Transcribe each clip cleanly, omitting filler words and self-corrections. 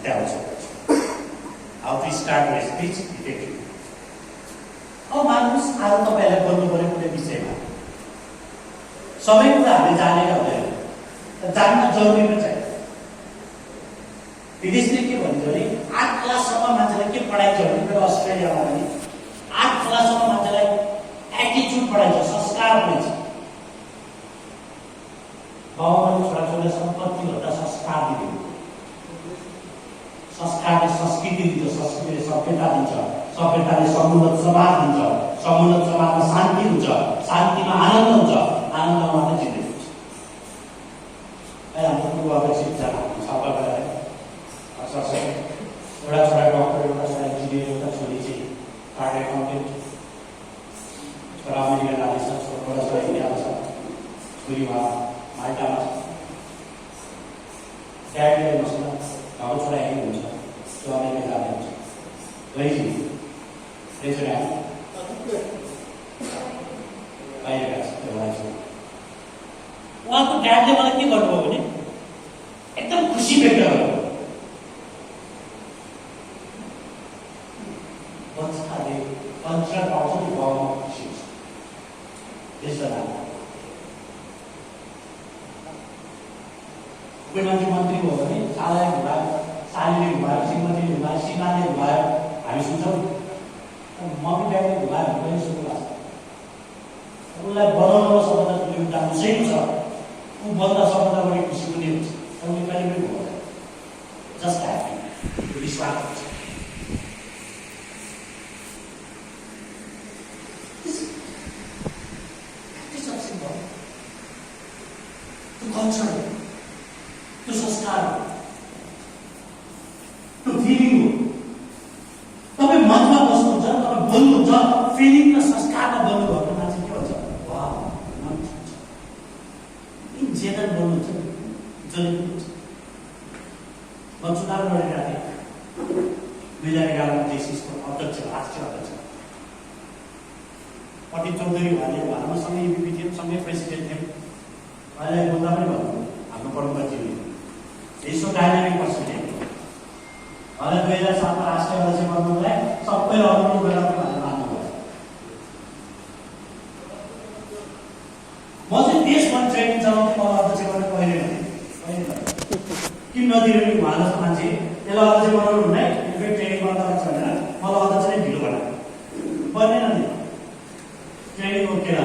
हुत्याउँछ। How to start your speech effective. अब मान्नुहोस् आज तपाईँलाई बोल्नु पर्यो कुनै विषयमा, सबै कुरा हामीले जानेका हुँदैन, जान्न जरुरी पनि छैन। विदेशले के भन्छ भने 8 क्लाससम्म मान्छेलाई के पढाइन्छ भने, मेरो अस्ट्रेलियामा पनि 8 क्लाससम्म मान्छेलाई एटिच्युड पढाइन्छ, संस्कार पढाइन्छ। बाबुआमाले छोराछोरीलाई सम्पत्तिभन्दा संस्कार दिनु। संस्कारले संस्कृति दिन्छ, संस्कृतिले सभ्यता दिन्छ, सभ्यताले समुन्नत समाज दिन्छ, समुन्नत समाजमा शान्ति हुन्छ, शान्तिमा आनन्द हुन्छ, आनन्दमा मात्रै जिन्दगी हुन्छ। हाम्रो पूर्वापेक्षित सफल गरेर एउटा छोरा डक्टर, एउटा छोरा इन्जिनियर, एउटा छोरी चाहिँ कार्ड एकाउन्टेन्ट, छोरा अमेरिका जाँदैछ, एउटा छोरा इन्डियामा छ, छोरी माल्टामा छ। ड्याडीले बस्न हाम्रो छोरा यही हुन्छ, त्यो अमेरिका जाँदै हुन्छ। गइजी रेजोडा बाहिर गएको छ त्यो भाइ छोरा। उहाँको ड्याडले मलाई के गर्नुभयो भने एकदम खुसी व्यक्त गर्नुभयो। बच्चाले कल्चर पाउँछ नि गाउँमा खुसी हुन्छ। त्यस्तो लाग्छ कोही मान्छे मन्त्री भयो भने सालाले घुमायो, सालीले घुमायो, श्रीमतीले घुमायो, सीमाले घुमायो, हामी सुन्छौँ। मम्मी ड्याडीले घुमायो भने पनि सुन्नु लाग्छ। उसलाई बनाउन सक्दा एउटा खुसी छ, ऊ बन्दा सक्दा पनि खुसी पनि हुन्छ। उसले कहिले पनि हुँदैन, जस्ट ह्याप्पी, विश्वास हुन्छ। त्यो कल्चर हो, त्यो संस्कार हो, त्यो फिलिङ हो। तपाईँ मनमा बस्नुहुन्छ, तपाईँ बोल्नुहुन्छ, फिलिङ र संस्कारमा बोल्नुभयो भने मान्छे के भन्छ, वाह मन छुन्छ। इन जेनरल बोल्नुहुन्छ जसले पनि हुन्छ। म चुनाव लडिरहेको थिएँ 2011मा देशको अध्यक्ष, राष्ट्रिय अध्यक्ष पण्डित चौधरी उहाँले भारतमा सँगै युपी थियौँ, सँगै प्रेसिडेन्ट थियौँ। उहाँलाई बोल्दा पनि भन्नु हाम्रो परम्पराजीले यसो डाइनामिक पर्सनले उहाँलाई 2007मा राष्ट्रिय अध्यक्ष बन्नुलाई सबैले अनुरोध गरेर उहाँले मान्नुभयो। म चाहिँ देशमा ट्रेनिङ चलाउँथेँ, मलाई अध्यक्ष गर्न कहिले किन नदिएर नि उहाँ जस्तो मान्छे त्यसलाई अध्यक्ष बनाउनु हुँदैन, फेरि ट्रेनिङ गर्दा लाग्छ भनेर मलाई अध्यक्ष नै ढिलो बनायो। बनेन नि ट्रेनिङ रोकेर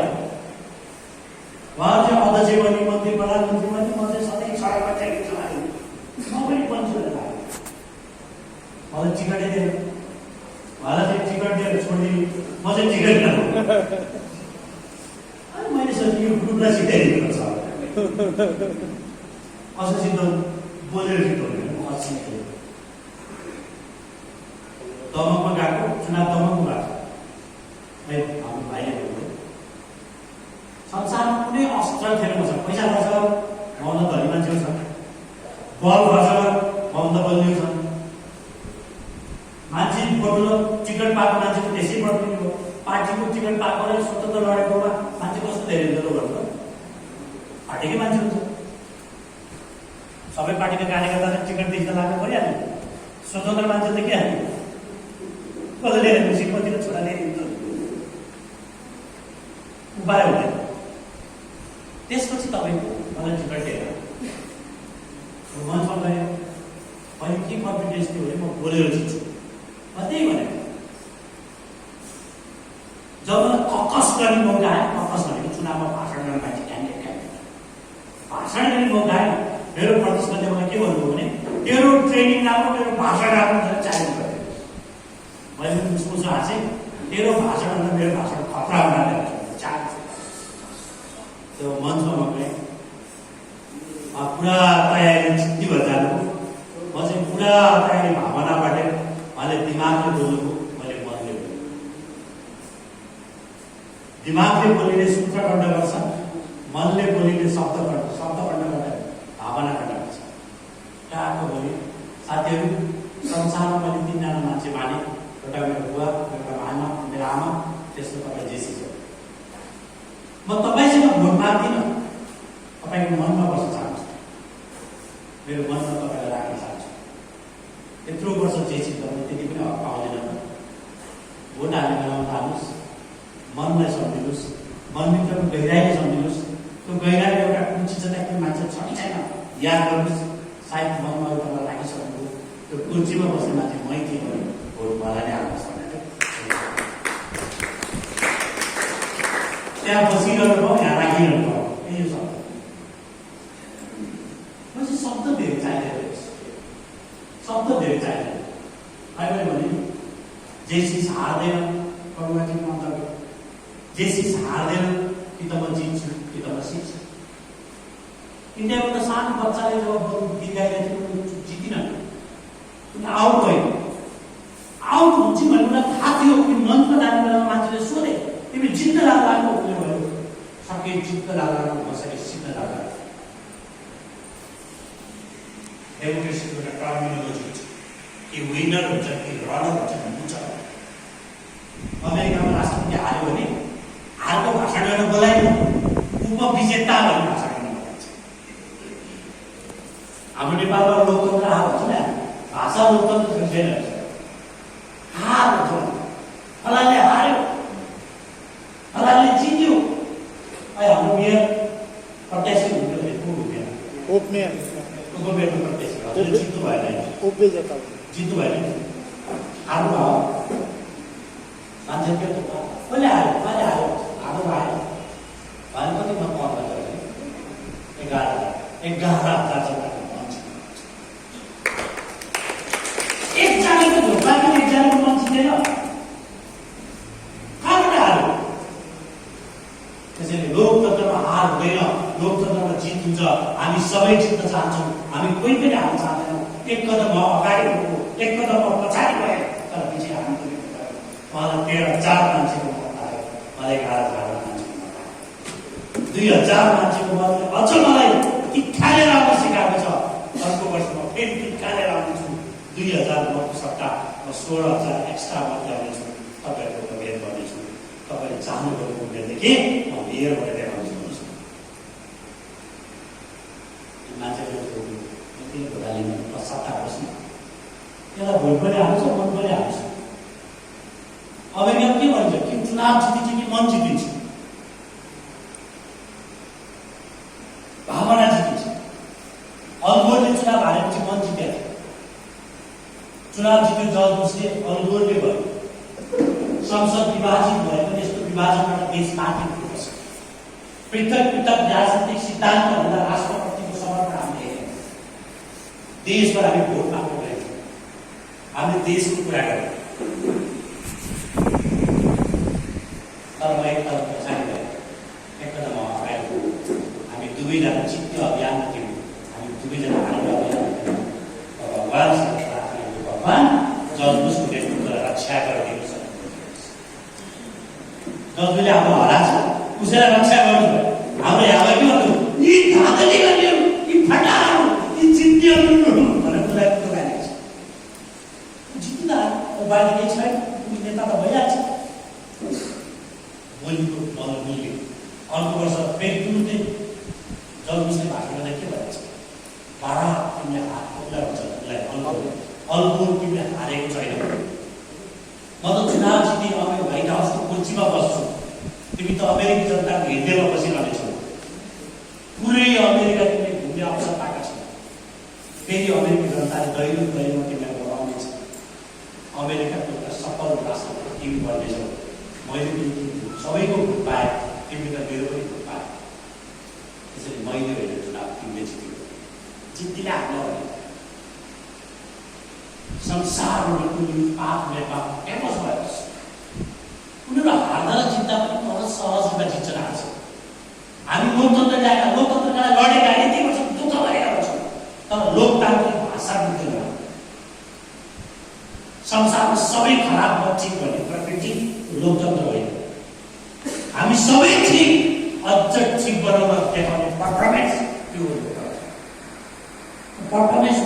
उहाँ चाहिँ अध्यक्ष बन्ने, मन्त्री प्रधानमन्त्री बन्ने, म चाहिँ सधैँ सडकमा ट्रेनिङ चलाएँ। म पनि बन्छु भनेर लाग्यो। मलाई टिकटै दिएन, उहाँलाई चाहिँ टिकट दिएर छोडिदिनु, म चाहिँ टिकट नहुँ। अनि मैले सोचेँ यो ग्रुपलाई सिकाइदिनुपर्छ, कसैसित बोलेर जित्नु असिक्यो। दमकमा गएको, चुनाव दमकमा गएको हाम्रो भाइले भन्नुभयो संसारमा कुनै अस्त्र थिएन मसँग, पैसा खर्च गर मभन्दा धनी मान्छेहरू छन्, बल खर्च गर मभन्दा बलियो छन्, मान्छे बटुलो टिकट पाएको मान्छेको त्यसै बटुलो हो, पार्टीको टिकट पाएकोलाई स्वतन्त्र लडेकोमा मान्छे कस्तो धेरै जस्तो गर्छ, पार्टीकै मान्छे हुन्छ। सबै पार्टीका कार्यकर्ताले टिकट देखिन लाग्नु परिहाल्यो, स्वतन्त्र मान्छे त के हाल्यो, कसले ल्याएर श्रीमती र छोरा ल्याइदिन्छ, उपाय हुँदैन। त्यसपछि तपाईँको मलाई टिकट दिएर मञ्चमा गएँ, अहिले के कन्फिडेन्स थियो भने म बोलेर जित्छु, म त्यही भनेको। जब मलाई ककस गर्ने मौका आयो, ककस भनेको चुनावमा भाषण गर्ने मान्छे, क्यान्डिडेट भाषण गर्ने मौका आयो, मेरो प्रतिस्पर्धीले मलाई के भन्नुभयो भने तेरो ट्रेनिङ राम्रो, मेरो भाषण राम्रो भनेर च्यालेन्ज गरेँ। मैले उसको हाँसेँ, तेरो भाषणभन्दा मेरो भाषण खतरा हुनाले च्यालेन्ज। त्यो मञ्चमा म गएँ, पुरा तयारी चित्ती भएर जानुभयो। म चाहिँ पुरा तयारी भावनाबाट, उहाँले दिमागले बोल्नुभयो, मैले मनले बोलेँ। दिमागले बोलिने सूत्रखण्ड गर्छ, मनले बोलिने शब्दखण्ड गर्छ, भावना खण्ड गर्छ। टाढो बोले साथीहरू, संसारमा मैले 3 जना मान्छे माने, एउटा मेरो बुवा, एउटा आमा, मेरो आमा, त्यसको तपाईँ जेसी छ। म तपाईँसँग भोट माग्दिनँ, तपाईँको मनमा बस्न चाहन्छु, मेरो मनमा तपाईँलाई राख्न चाहन्छु। गहिराइले सम्झिनुहोस्। त्यो गहिराइले एउटा कुन चिज चाहिँ मान्छे छ कि छैन याद गर्नुहोस्। सायद मनमा एउटा लागिसक्नु त्यो कुर्सीमा बस्ने मान्छे मै थिएँ भने भोट मलाई नै आउनुहोस् भनेर त्यहाँ बसिरहनु भयो, यहाँ राखिरहनु भयो। यो शब्द पछि शब्द धेरै चाहिँदैन, शब्द धेरै चाहिँदैन। अहिले भने जे चिज हार्दैन प्रभुमाथि मन्तव्य, जे चिज हार्दैन कि त म जित्छु कि त म सिक्छु। इन्डियाको त सानो बच्चाले जब गीत गाइरहेको थियो जितिन, आउट भयो। आउट हुन्छ भने उसलाई थाहा थियो कि मञ्चमा जाने बेलामा मान्छेले सोधे तिमी जित्न लाग्नु उसले भयो सके जित्न लाग्नु नसके सिक्न लाग्नु। डेमोक्रेसीको एउटा टर्मिनोलोजी छ कि विनर हुन्छ कि रनर हुन्छ भन्ने छ। अमेरिकामा राष्ट्रपति हार्यो भने हारको भाषण गर्न बोलाइयो, उपविजेता भन्ने भाषण गर्न बोलाइन्छ। हाम्रो नेपालमा लोकतन्त्र हार हुन्छ नि, भाषा लोकतन्त्र छैन। हार हुन्छ, फलानले हार्यो, फलानले जित्यो। अहिले हाम्रो मेयर प्रत्याशी हुन्थ्यो भने को हुँदैन, उपमेयरको प्रत्याशी जित्नु भएन, जित्नु भएन, हार्नु भयो। मान्छे के कसले हाल्यो, कसले हाल्यो, हाम्रो आयो भने कति म पद गरेँ 11,000 एकजनाको झोक्लामा एकजनाको मन जित्दैन, कहाँबाट हाल्यो? त्यसैले लोकतन्त्रमा हार हुँदैन, लोकतन्त्रमा जित हुन्छ। हामी सबै जित्न चाहन्छौँ, हामी कोही पनि हाल्न चाहँदैनौँ। एक कदम अगाडि गयो, एक कदम पछाडि गयो, तर पछि हामी मलाई 13,000 मान्छेको मत आयो, मलाई 11,000 मान्छेको मत आयो। 2,000 मान्छेको मतले अझ मलाई टिकालेर आउन सिकाएको छ। अर्को वर्ष म फेरि टिकालेर आउनेछु। 2,000 मतको सट्टा म 16,000 एक्स्ट्रा मत ल्याउनेछु, तपाईँहरूको उम्मेद गर्नेछु। तपाईँले चाहनुभएको उम्मेददेखि म मेयर भएर देखाउँछु। मान्छेले घोडाले सट्टा होस् न, त्यसलाई भोट पनि हाल्छ, मन पनि हाल्छ। अमेरिका के भन्छ कि चुनाव जितिन्छ कि मन जितिन्छ, भावना जितिन्छ। अलगोरले चुनाव हारेपछि मन जितेको थियो, चुनाव जित्यो जर्ज बुशले, अलगोरले भयो। संसद विभाजित भयो पनि यस्तो विभाजनबाट देश माथि पुग्छ। पृथक पृथक राजनीतिक सिद्धान्तभन्दा राष्ट्रप्रतिको समर्पण हामीले हेऱ्यौँ। देशबाट हामी भोट माग्नु गयौँ, हामीले देशको कुरा गऱ्यौँ। तर म एक कदम पछाडि गएँ, एक कदम अगाडि। हामी दुवैजना जित्ने अभियानमा थियौँ, हामी दुवैजना हारेर अभियानमा थियौँ। भगवान्सँग प्रार्थना गऱ्यौँ, भगवान जर्ज बुशको नेतृत्वलाई रक्षा गरिदिनु छ। जर्ज बुशले हाम्रो हराएको छ, उसैलाई रक्षा गर्नुभयो। हाम्रो यहाँमा के भन्नु, यी धाँधली गर्नेहरू, यी फटाहरू, यी जित्नेहरू भनेर उसलाई दोकानेको छ। जित्दा उपाय केही छैन, नेता त भइहाल्छ। बोलीको मूल्य अर्को वर्ष फेरि तुरुन्तै जर्ज बुशले भाषण गर्दा के भन्छ, बारा तिमीले उसलाई भन्छ उसलाई अलगोर तिमीले हारेको छैन। म त चुनाव जिते व्हाइट हाउसको कुर्सीमा बस्छु, तिमी त अमेरिकी जनताको हृदयमा बसिरहनेछौ। पुरै अमेरिका तिमीले घुम्ने अवसर पाएका छौ। फेरि अमेरिकी जनताले दैलो दैलोमा तिमीलाई बोलाउनेछ। अमेरिकाको एउटा सफल राष्ट्रपति तिमी बन्नेछौ। मैले सबैको भोट पाएँ, तिमीले त मेरो पनि भोट पाएँ। त्यसैले मैले होइन चुनाव, तिमीले जित्यो। जित्दिनँ हाम्रो संसारमा कुनै पाप नेपाल फेमस भएको छ। उनीहरू हार्दा र जित्दा पनि तल सहज रूपमा जित्छ लाग्छ। हामी लोकतन्त्र ल्याएर लोकतन्त्रका लडेका यति वर्ष दुःख गरेका छौँ, तर लोकतान्त्रिक भाषा बुझ्दैन। संसारमा सबै खराब बच्ची भन्ने प्रकृति लोकतन्त्र होइन। हामी सबै ठिक अझ ठिक बनाउन देखाउने पर्फर्मेन्स त्यो पर्फर्मेन्स